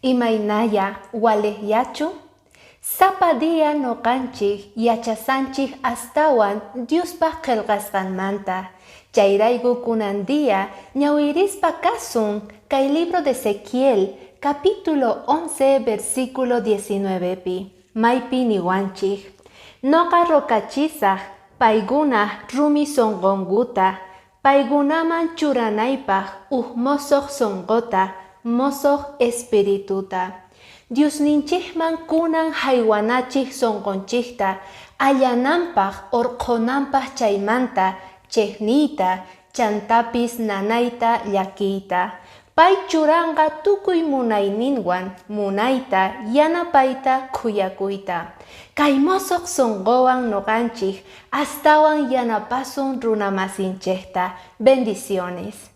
Imaynaya waliqyachu? Sapa día nuqanchik yachasanchik astawan Dyuspa qillqasqanmanta. Chayrayku kunan día ñawirispa kasun kay libro de Ezequiel capítulo 11 versículo 19pi, maypi niwanchik, Nuqa rukachisaq paykunaq rumi sunqunkuta, paykunaman churanaypaq uj mosoq sunquta, mosoq espirituta. Dyusninchikman kunan haywanachik sunqunchikta allananpaq urqhunanpaq chaymanta chiqniyta chantapis nanayta llakiyta. Pay churanqa tukuy munayninwan munayta yanapayta khuyakuyta. Kay mosoq sunquwan nuqanchik astawan yanapasun runamasinchikta. Bendiciones.